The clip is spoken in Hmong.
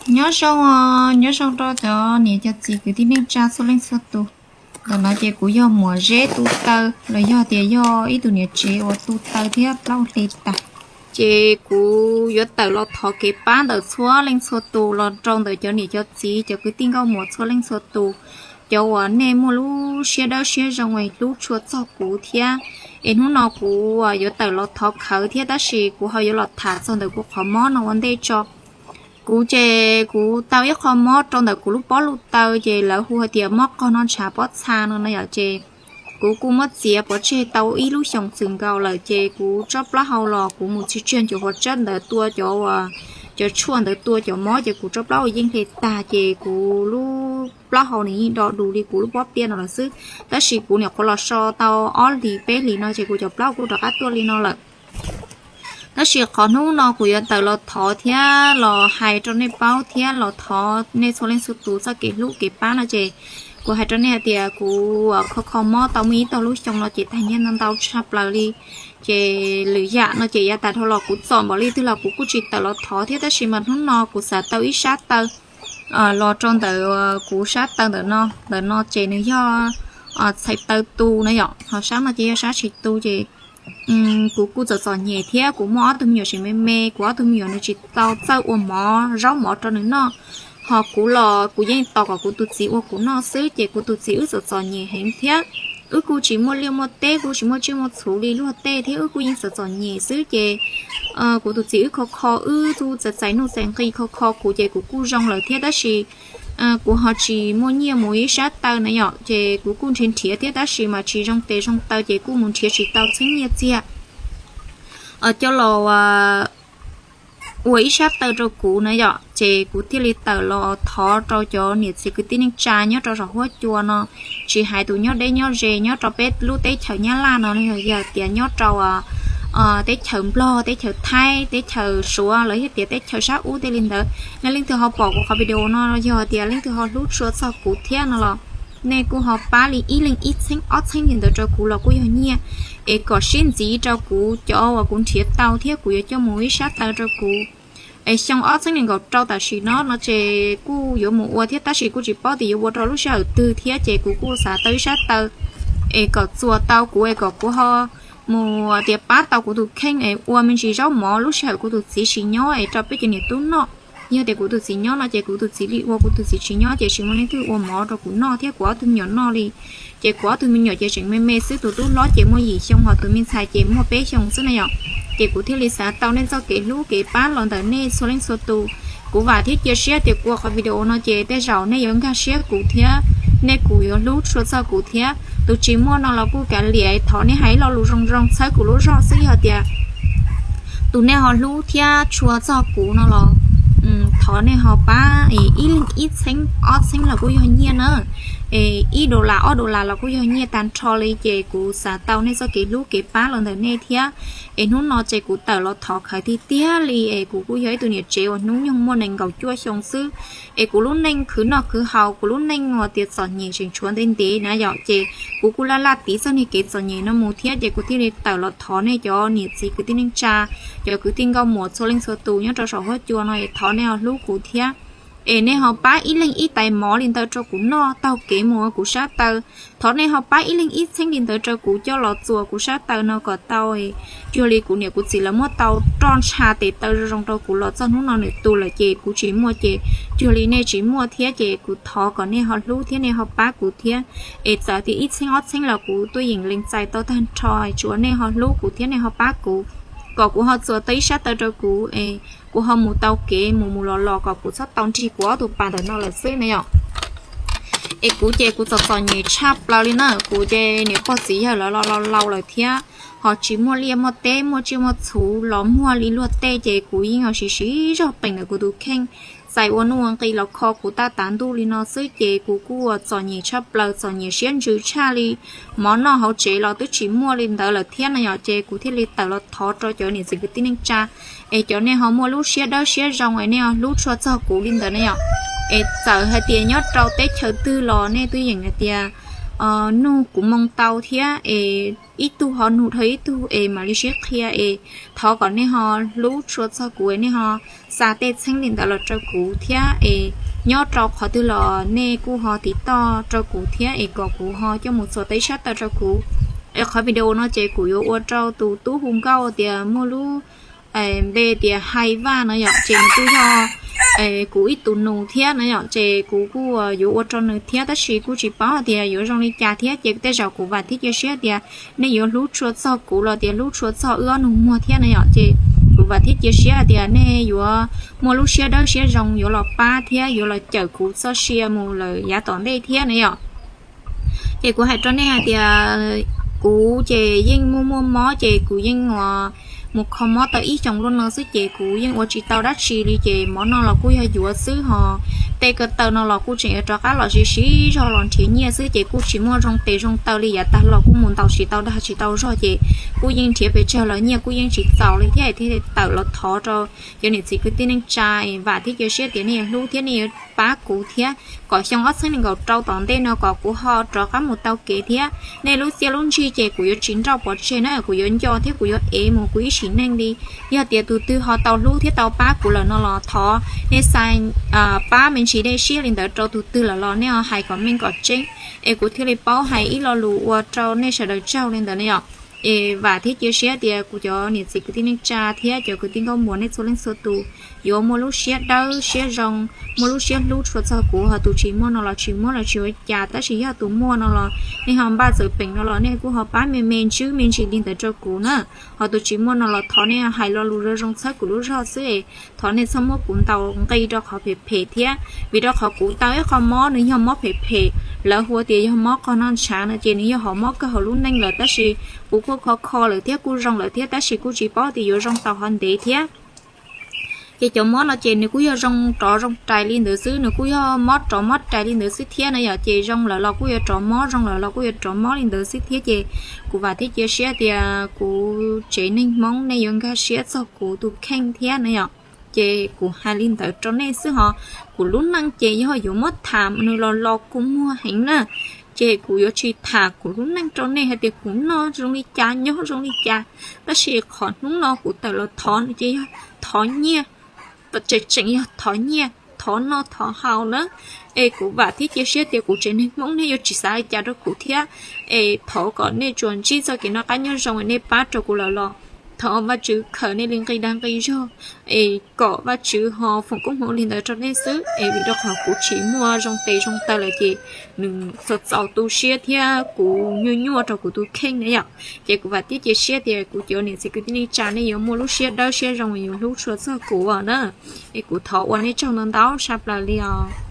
Nyob zoo, nyob zoo rau cov niam cov txiv kwv tij neej tsa txhua leej txhua tus. Ntawm no ces kuv yog Muam Zeb tu taw los yog tias yog ib tug niam tsev uas tu taw thiab plaub hli tas. Ces kuv yuav tawm los thov kev pab ntawm txhua leej txhua tus los rau ntawm cov niam cov txiv cov kwv tij nkauj muam txhua leej txhua tus, cov uas nej muaj lub siab dawb siab zoo es hlub tshua txog kuv thiab. Es hnub no kuv yuav tawm los thov khawv thiab tab sis kuv ho yuav los tham txog ntawm kuv qhov mob no ua ntej tso. Kuv ces kuv tau ib qho mob rau ntawm kuv lub pob lub taw ces lawv hu hais tias mob qog noj ntshav pob txha no no yom. Ces kuv kuj muab txiav pov tseg tau ib lub xyoos txwm nkaus lawm ces kuv tsob plaub hau los kuv mus tsis tsig ncuav huas tsab ntawd tua cov, cov tshuaj ntawd tua cov mob ces kuv tsob plaub hau yeej hle tag ces kuv lub plaub hau nws yeej do dus li kuv lub pob piaj no lawm xwb. Tab sis kuv nyuam qhuav los so tau ob hlis peb hlis no ces kuv cov plaub hau kuj rov qab tuaj li no lawm. Tab sis qhov hnub no kuv yuav tawm los thov thiab los hais rau nej paub thiab los thov nej txhua leej txhua tus txoj kev hlub kev pab no ces kuv hais rau nej hais tias kuv kho kho mob tau muaj ib tog lub xyoo no ces tag nyiaj ntau ntau tshaj plaws li. Ces lwm yam no ces yav tas dhau los kuv txom npaum li twg los kuv kuj tsis tawm los thov thiab tab sis mas hnub no kuv xav tau ib sab taw los rau ntawm kuv sab taw ntawm no, ntawm no ces nws yog txhais taw tu na yom, ho sab no ces yog sab tsis tu ces kuv kuj txom txom nyem thiab kuv muaj ob tug me nyuam tseem me me, kuv ob tug me nyuam nws tsis tau txawj ua mov zaub mov rau nws noj. Ho kuv los kuv yeej tos kom kuv tus txiv ua kuv noj xwb ces kuv tus txiv wb txom txom nyem heev thiab. Wb kuj tsis muaj liaj muaj teb, kuj tsis muaj tsiaj muaj txhuv li luag tej thiab wb kuj yeej txom txom nyem xwb ces kuv tus txiv wb kho kho wb txuj txais txais nuj txais nqi kho kho kuv ces kuv kuj zoo lawm thiab tab sis kuv ho tsis muaj nyiaj mus ib sab taw na yom ces kuv kuj nrhiav nrhiav thiab tab sis mas tsis zoo tes zoo taw ces kuj mus nrhiav tsis tau txheeb nyiaj txiag coj los ua ib sab taw rau kuv na yom. Ces kuv thiaj li tawm los thov rau cov niam txiv kwv tij neej tsa nyob rau saum huab cua no, tsis hais tus nyob deb nyob ze nyob rau peb lub teb chaws Nyab Laj no los yog tias nyob rau teb chaws Nplog, teb chaws Thaib, teb chaws Suav los yog tias teb chaws sab ub tej li ntawd, nej leej twg ho pom kuv qhov video no yog tias leej twg ho hlub tshua txog kuv thiab no los nej kuj ho pab li ib leeg ib txheeb ob txheeb li ntawd rau kuv los kuj yog nyiaj, es kom sib ntxiv rau kuv cov uas kuv nrhiav tau thiab kuv yuav coj mus ib sab taw rau kuv. Es xyoo ob txheeb nees nkaum rau tam sim no no ces kuj yuav mus ua thiab tab sis kuj tsis paub tias yuav ua rau lub sij hawm twg thiab ces kuv kuj xav tau ib sab taw es kom txuas tau kuv es kom kuv ho mus tias pab tau kuv tus kheej es ua me ntsis zaub mov lub sij hawm kuv tus txiv tsis nyob es rau peb cov niam tub noj. Yog tias kuv tus txiv nyob no ces kuv tus txiv li ua, kuv tus txiv tsis nyob ces tsis muaj leej twg ua mov rau kuv noj thiab kuv ob tug me nyuam noj li. Ces kuv ob tug me nyuam ces tseem me me xwb, tus tub hlob ces muaj yim xyoo ho tus me ntxhais ces muaj peb xyoo xwb na yom. Ces kuv thiaj li xav tau nej txoj kev hlub kev pab los ntawm nej txhua leej txhua tus. Kuv vam thiab cia siab tias kuv ua qhov video no ces tej zaum nej yuav nkag siab kuv thiab nej kuj yuav hlub tshua txog kuv thiab. Tus tsis muaj no los kuj kav liam, thov nej hais ib lo lus zoo zoo txhawb kuv lub zog xwb yog tias tus nej ho hlub thiab tshua txog kuv no los thov nej ho pab ib leeg ib txheeb ob txheeb los kuj yog nyiaj na, es ib dollar ob dollar los kuj yog nyiaj tag nrho li ces kuv xav tau nej txoj kev hlub kev pab los ntawm nej thiab. Es hnub no ces kuv tawm los thov khawv tiag tiag li es kuv kuj yog ib tug niam tsev uas hnub nyoog muaj nees nkaum cuaj xyoo xwb. Es kuv lub neej khwv noj khwv haus, kuv lub neej uas tias txom nyem tseem tshuav ntev ntev na yom, ces kuv kuj laj laj tiv txoj niag kev txom nyem no mus thiab ces kuv thiaj li tawm los thov nej cov niam txiv kwv tij neej tsa, cov kwv tij nkauj muam txhua leej txhua tus nyob rau saum huab cua no es thov nej ho hlub kuv thiab. Es nej ho pab ib leeg ib tais mov li ntawd rau kuv noj taug kev mus ua kuv sab taw. Thov nej ho pab ib leeg ib txheeb li ntawd rau kuv coj los txuas kuv sab taw no kom tau cuag li kuv niam kuv txiv lawv muab tau roj ntsha tes taw zoo zoo rau kuv los txog hnub no nws tu lawm ces kuv tsis muaj ces cuag li nej tsis muaj thiab ces kuv thov kom nej ho hlub thiab nej ho pab kuv thiab. Es txawm tias ib txheeb ob txheeb los kuv tuaj yeem lees txais tau tag nrho, tsuas nej ho hlub kuv thiab nej ho pab kuv, kom kuv ho txuas tau ib sab taw rau kuv es kuv ho mus tau kev mus mus los los kom kuv txhob tau nrig kuv ob tug pas ntawm no lawm xwb na yom. Es kuv ces kuv txom txom nyem tshaj plaws li na, kuv ces niam pog txiv yawg lawv los laus laus lawm thiab, ho tsis muaj liaj muaj teb muaj tsiaj muaj txhuv los muag li luag tej ces kuv yeej ho siv siv zog peem ntawm kuv tus kheej txais ua nuj ua nqi los kho kuv tab tav ntuj li no xwb ces kuv kuj txom nyem tshaj plaws, txom nyem siab ntsws tshaj li. Mov noj hauv tsev los twb tsis muaj li ntawd lawm thiab na yom, ces kuv thiaj li tawm los thov rau cov niam txiv kwv tij neej tsa es cov nej ho muaj lub siab dawb siab zoo es nej ho hlub tshua txog kuv li ntawd na yom. Es txawm hais tias nyob rau teb chaws twg los nej twb yeem hais tias nug kuv moo tau thiab es ib tug ho nug dhau ib tug es mam li sib qhia es thov kom nej ho hlub tshua txog kuv, nej ho xa tej txheeb li ntawd los rau kuv thiab es nyob rau qhov twg los nej kuj ho tiv toj rau kuv thiab es kom kuv ho coj mus txuas tau ib sab taw rau kuv. Es qhov video no ces kuv yuav ua rau tus tub hu nkauj tias muaj lub npe tias Hais Vaj no yom, ces nws kuj yog kuv ib tug nus thiab no yom, ces kuv kuj yuav ua rau nws thiab tab sis kuj tsis paub hais tias yuav zoo li cas thiab ces tej zaum kuv vam thiab cia siab tias nej yuav hlub tshua txog kuv los tias hlub tshua txog wb ob nus muag thiab no yom, ces kuv vam thiab cia siab hais tias nej yuav muaj lub siab dawb siab zoo yuav los pab thiab yuav los cawm kuv txoj sia mus lawm yav tom ntej thiab no yom. Ces kuv hais rau nej hais tias kuv ces yeej muaj muaj mob ces kuv yeej mus kho mob tau ib xyoos luaj no xwb ces kuv yeej ua tsis tau dab tsi li ces mov no los kuj yog yuav xwb ho tej ko taw no los kuj tseem yuav rov qab los siv siv zog los nrhiav nyiaj xwb ces kuj tsis muaj zoo tes zoo taw li yav tag los kuj mus ntaus tsis tau dag tsis tau zog ces kuj yeej nrhiav pes tsawg los nyiaj kuj yeej tsis txaus li thiab thiaj tawm los thov rau cov niam txiv kwv tij neej tsa es vam thiab cia siab tias nej yuav hlub thiab nej yuav pab kuv thiab kom xyoo ob txhiab nees nkaum rau tom ntej no kom kuv ho rov qab mus tau kev thiab nej lub txiaj lub ntsig ces kuv yuav tsis nrauj pov tseg na, kuv yuav nco thiab kuv yuav ev mus kuv ib sim neej li. Yog tias tus twg ho tau hlub thiab tau pab kuv lawm no los thov nej xa pab me ntsis dej siab li ntawd rau tus twg lawm los nej ho hais kom meej kom tseeb es kuv thiaj li paub hais ib lo lus ua rau nej sawv daws tsaug li ntawd na yom. Es vam thiab cia siab tias kuv cov niam txiv kwv tij neej tsa thiab cov kwv tij nkauj muam nej txhua leej txhua tus yuav muaj lub siab dawb siab zoo, muaj lub siab hlub tshua txog kuv, ho tus tsis muaj no los tsis muaj los tsis ua cas, tab sis yog tus muaj no los nej ho npaj txawm peem no los nej kuj ho pab me me ntswb me ntsis li ntawd rau kuv na. Ho tus tsis muaj no los thov nej hais lo lus zoo zoo txhawb kuv lub zog xwb es thov nej txhob muab kuv ntaus nqi rau qhov phem phem thiab, vim rau qhov kuv tau ib qho mob nws yog mob phem phem, lawv hu tias yog mob qog noj ntshav no ces nws yog hom mob kawg hauv lub neej lawm tab sis kuv kuj kho kho lawm thiab kuj zoo lawm thiab tab sis kuj tsis paub tias yuav zoo tau ho ntev thiab. Ces cov mob no ces nws kuj yog zoo rov zoo rais li ntawd xwb, nws kuj yog mob rov mob rais li ntawd xwb thiab na yom, ces zoo lawm los kuj yuav rov mob, zoo lawm los kuj yuav rov mob li ntawd xwb thiab ces kuv vam thiab cia siab tias kuv tsev neeg Hmoob nej yuav nkag siab txog kuv tus kheej thiab na yom. Ces kuv hais li ntawd rau nej xwb ho, kuv lub neej ces yog yuav muab tham nws los los kua muag heev na, ces kuv yuav tsis tham kuv lub neej rau nej hais tias kuv noj zoo li cas nyob zoo li cas, tab sis qhov hnub no kuv tawm los thov no ces yog thov nyiaj, tseem tseem yog thov nyiaj, thov noj thov haus na. Es kuv vam thiab cia siab tias kuv tsev neeg Hmoob nej yuav tsis xav li cas rau kuv thiab, es thov kom nej tsuas ntsib txoj kev noj qab nyob zoo es nej pab rau kuv lawm los thov Vajtswv khaws nej li nqi dag nqi zog, es kom Vajtswv ho foom koob hmoov li ntawd rau nej xwb, es vim rau qhov kuv tsis muaj zoo tes zoo taw lawm ces nws txaus txaus tu siab thiab kuv nyuaj nyuaj rau kuv tus kheej na yom. Ces kuv vam thiab cia siab tias kuv cov niam txiv kwv tij neej tsa nej yuav muaj lub siab dawb siab zoo yuav hlub tshua txog kuv na. Es kuv thov ua nej tsaug ntau ntau sab plaws li os.